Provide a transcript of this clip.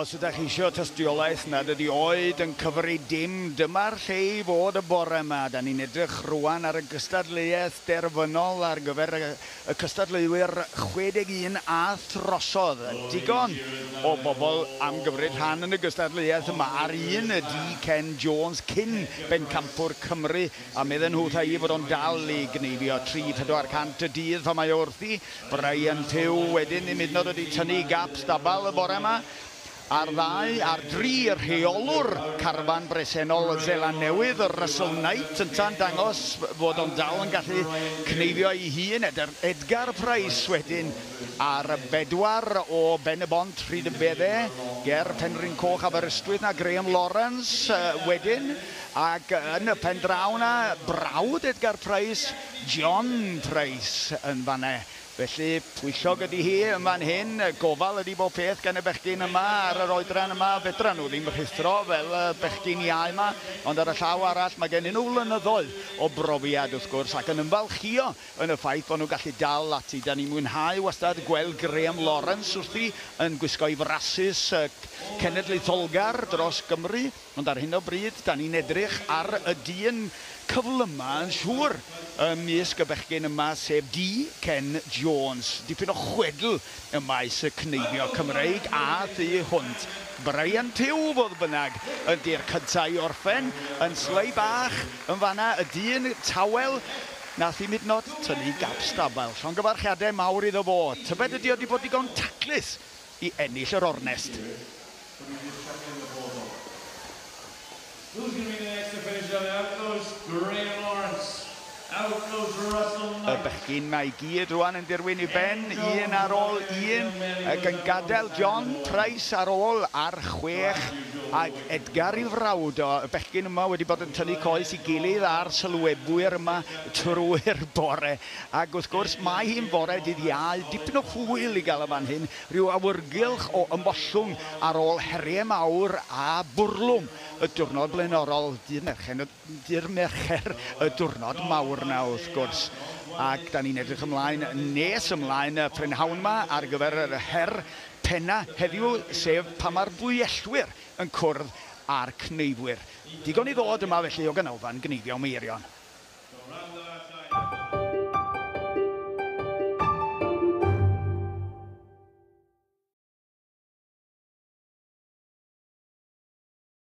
Os ydych chi eisiau tystiolaeth nad ydy oed yn cyfri dim, dyma'r lle i fod y bore yma. Da ni'n edrych rwan ar y gystadleuaeth derfynol ar gyfer y cystadleuwyr 61 a throsodd. Digon o bobl am gymryd rhan yn y gystadleuaeth yma. Ar un ydy Ken Jones, cyn bencampwr Cymru, a medden nhw wrtha i fod o'n dal i gneifio 300-400 y dydd pan mae o wrthi. Brian Pugh wedyn ddim hyd yn oed wedi tynnu gap stabal y bore yma. Ar ddau, ar dri, rheolwr carfan bresennol Seland Newydd, Russell Knight, ynta'n dangos fod o'n dal yn gallu cneifio ei hun. Edgar Price wedyn ar bedwar o Ben-y-bont Rhyd-y-Bedde, ger Penrhyn Coch Aberystwyth na Graham Lawrence wedyn. Ac yn y pen draw na, brawd Edgar Price, John Price yn fanne. Felly, pwyllog ydy hi yn fan hyn, gofal ydy bob peth gan y bechgyn yma ar yr oedran yma. Fedran nhw ddim rhuthro fel y bechgyn iau yma, ond ar y llaw arall mae gennyn nhw flynyddoedd o brofiad wrth gwrs, ac yn ymfalchïo yn y ffaith bod nhw'n gallu dal ati. Da ni'n mwynhau wastad gweld Graham Lawrence wrthi yn gwisgo ei frasys cenedlaetholgar dros Gymru, ond ar hyn o bryd da ni'n edrych ar y dyn cyflyma yn siŵr ymysg y bechgyn yma, sef D. Ken Jones. Dipyn o chwedl ym maes y cneifio Cymreig a thu hwnt. Brian Pugh, fodd bynnag, ydy'r cyntaf i orffen yn slei bach yn fanna, y dyn tawel nath i hyd yn tynnu gap stabal. Llongyfarchiadau mawr iddo fo. Tybed ydy o wedi bod digon taclus i ennill yr ornest. Who's going to be the next to finish up? Out goes Graham Lawrence. Out goes Russell Y Knight. bechgyn mae i gyd rwan yn dirwyn i ben, un ar ôl un, ac yn gadael John Price ar ôl ar 6, ac Edgar i frawd o. Y bechgyn yma wedi bod yn tynnu coes i gilydd ar sylwebwyr yma trwy'r bore. Ac wrth gwrs mae hi'n bore dydd Iau, dipyn o hwyl i gael y fan hyn, rhyw awyrgylch o ymollwng ar ôl heriau mawr a bwrlwm y diwrnod blaenorol, dydd Mercher, y diwrnod mawr na wrth gwrs. Ac da ni'n edrych ymlaen nes ymlaen y prynhawn yma ar gyfer yr her penna heddiw, sef pa mae'r bwyellwyr yn cwrdd â'r cneifwyr. Digon i ddod yma felly o ganolfan gneifio Meirion.